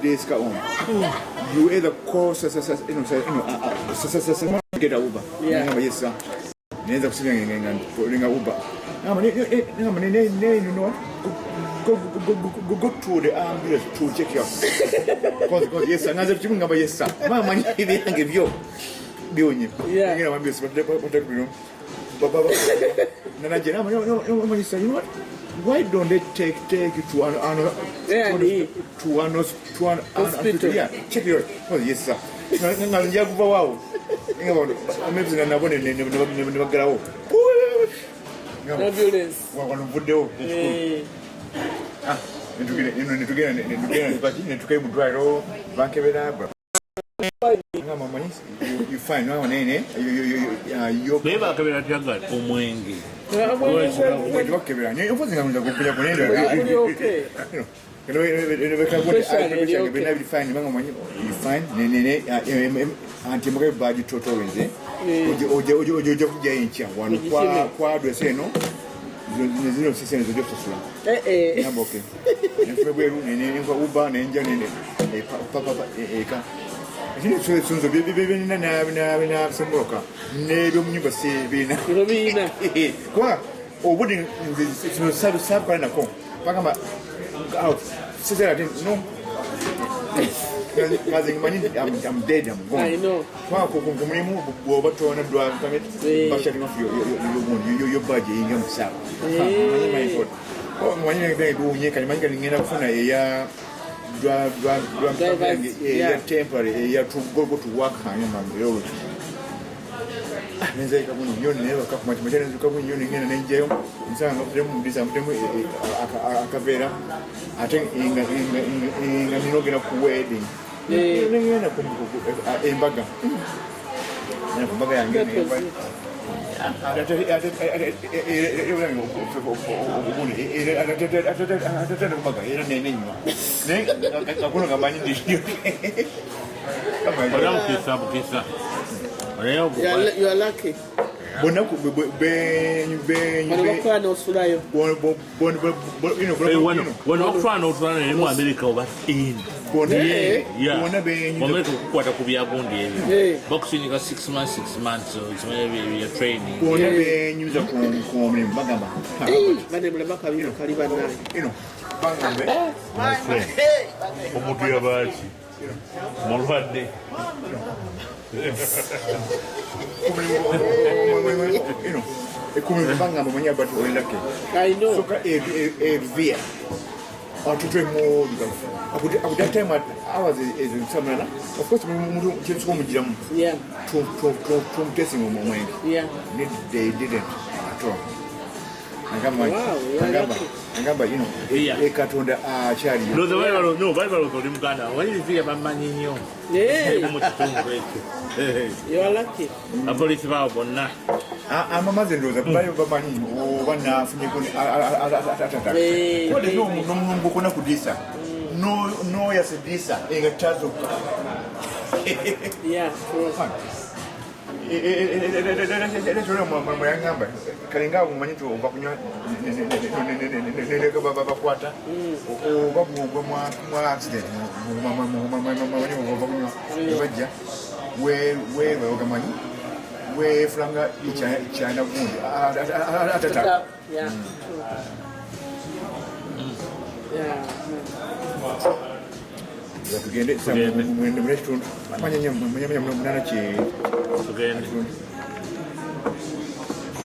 This car on. You either call get a Uber. Ngamba, "Yes sir." Neza kusiga nga nga Uber. Ngamba ngamba ne you know what? Go go go go go to the ambulance to check you out. Cause yes sir. Ngaze kimu ngamba, "Yes sir." Mama manyi ebyange byo. Byonye. Ngenda ambulance but you know. Ba ba. Nanaje ngamba, no, no, sir, you know what? Why don't they take you to an to an hospital. Yeah, check your. Oh, yes sir. Nga nja kuva waawo. Nga amebzi nga nabo ne baggalawo. Ambulance. Wano nvuddewo. Ah, netugenda netukayo mu ddwaliro, bankebera. Ngamba, "Manyi you fine no nene you Naye bakebera tyaga omwenge? Bakebera naye ofozi nga nza kukunya kunenda. Oli okay. Bina fine, banga manyi you fine nene anti mugabe bagitotowenze oje kujja enkya wano kwa address eno zino sisene zojja kusasula. Ngamba, "Okay." Nenfuna bweru nenva Uber nenja nene papa eka ekindi sunzo byenina nabisembuloka n'ebyomunyumba si birina. Bino biina. Kuba obudde nze kino sabukola nako bagamba out sisera ati no kaze ngimanyi I'm dead, I'm gone. I know. Kuba ku mulimu bw'oba tona drive permit bashutting off your badge eyingira mu kisaawe. Manyi manyi manyi biwunye kati manyi kati ngenda kufuna eya Drivers, eya temporary eya to go to work. Hanyuma era nenzayika buno nnyo nebaka kumakya nenzuka buno nnyo nengenda nenjayo nsanga nga mutemu mudisa mutemu akaveera ate nga nina ogenda ku wedding nengenda ku embaga ngenda ku mbaga yange. That was it. Ate kumbaga era nenenywa naye kakuno kamanyi ndi Olina mukisa bukisa naye You are lucky. Bonna. Bano bakola n'osulayo. Wano bakutwala n'otula naye mu America oba in Bonna. Mu America okukwata ku byagundi ebyo bakusindika 6 months, 6 months osimanya bya training. Bonna benyuza ku mulimu bagamba Bane mulema kabino kali bannange. Bagambe. My friend, omuntu yabaaki mulwadde. Ku mulimu ekumi bagamba manyi about oli lucky. I know. Soka evia atutwe mu at that time at hours is samana of course muntu kinsuko mugiramu tumutesing omwenge. They didn't at all. Agamba Wow, you are agamba lucky. Agamba e Katonda akyaliyo. No, no, bali balowooza oli muganda wali bamanyi nnyo mu kitundu ekyo. You are lucky. Apoliisi baawo bonna. Amamaze ndowooza bali bamanyi oba nafunyeko atata n'omulungu okona kudisa noyasedisa enga tazoka. Yeah, true. Yangamba kalinga omanyi nti ova kunywa bakwata oba bwogwa mu accident manyi ova kunywa bajja wegamanyi wefulanga kyana gundi atata. Yeah, true. Yeah. Tugende mune kitundu manya munana ki Tugende.